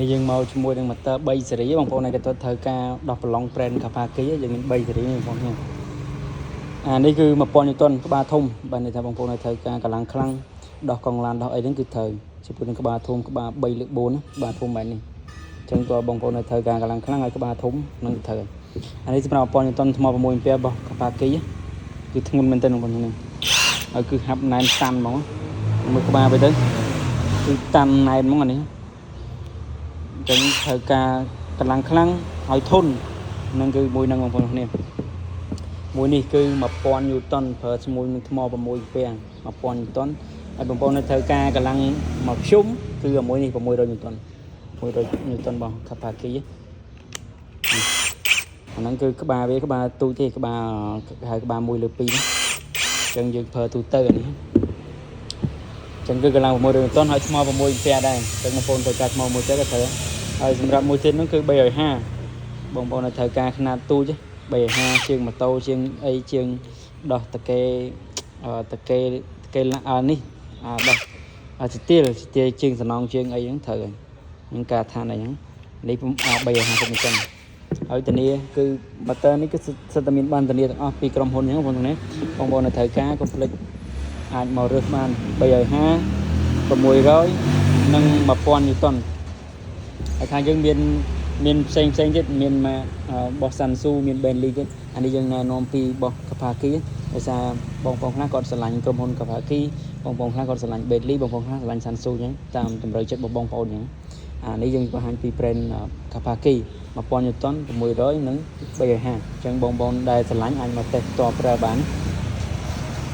នេះយើងមកជាមួយនឹង motor 3ស៊េរីបងប្អូនដែលគាត់ត្រូវការដោះប្រឡង brand Kawasaki យើងមាន3ស៊េរីនេះបងប្អូននេះអានេះគឺ1000 Newton ក្បាលធំបាទន័យថាបងប្អូនដែលត្រូវការកម្លាំងខ្លាំងដោះកង់ឡានដោះអីហ្នឹងគឺត្រូវជាមួយនឹងក្បាលធំក្បាល3លើ4ណាក្បាលធំបែបនេះអញ្ចឹងតើបងប្អូនដែលត្រូវការកម្លាំងខ្លាំងហើយក្បាលធំនឹងត្រូវអានេះសម្រាប់1000 Newton ថ្ម6អាំពែរបស់ Kawasaki គឺធ្ងន់មែនទែនបងប្អូននេះហើយគឺហាប់ណែនតាន់ហ្មងមើលក្បាលទៅទៅគឺតាន់ណែនហ្មងអានេះ អញ្ចឹងត្រូវការកម្លាំងខ្លាំងហើយធន់នឹងគឺមួយនឹងបងប្អូនគ្នាមួយនេះគឺ1000 Newton ប្រើជាមួយនឹងថ្ម6អាំពែ1000 Newton ហើយបងប្អូននៅត្រូវការកម្លាំងមកភ្ជុំគឺមួយនេះ600 Newton 600 Newton របស់ Kawasaki អាហ្នឹងគឺក្បាលវាក្បាលទូចទេក្បាលហៅក្បាល1លើ2ណាអញ្ចឹងយើងប្រើទូទៅអានេះអញ្ចឹងគឺកម្លាំង600 Newton ហើយថ្ម6អាំពែដែរអញ្ចឹងបងប្អូនត្រូវការថ្ម1អាំពែក៏ត្រូវហើយសម្រាប់មួយទៀតហ្នឹងគឺ350បងប្អូនត្រូវការខ្នាតទូច350ជាងម៉ូតូជាងអីជាងដោះតកេតកេតកេនេះអាដោះអាស្ទៀលស្ទៀលជាងសំណងជាងអីហ្នឹងត្រូវហើយនឹងការឋានអីហ្នឹងនេះ350អញ្ចឹងហើយធានាគឺ motor នេះគឺសិតតែមានបានធានាទាំងអស់ពីក្រុមហ៊ុនអញ្ចឹងបងប្អូនណាបងប្អូនត្រូវការកុំភ្លេចអាចមករើសបាន350 600និង1000 Newton ហើយខាងយើងមានមានផ្សេងផ្សេងទៀតមានមករបស់ Sansu មាន Bentley ទៀតអានេះយើងណែនាំពីរបស់ Kawasaki ដោយសារបងប្អូនខ្លះគាត់ស្រឡាញ់ក្រុមហ៊ុន Kawasaki បងប្អូនខ្លះគាត់ស្រឡាញ់ Bentley បងប្អូនខ្លះស្រឡាញ់ Sansu អញ្ចឹងតាមតម្រូវចិត្តរបស់បងប្អូនអញ្ចឹងអានេះយើងបង្ហាញពី brand Kawasaki 1000 Newton 600និង350អញ្ចឹងបងប្អូនដែលស្រឡាញ់អាចមកតេស្តផ្ទាល់ប្រើបាន។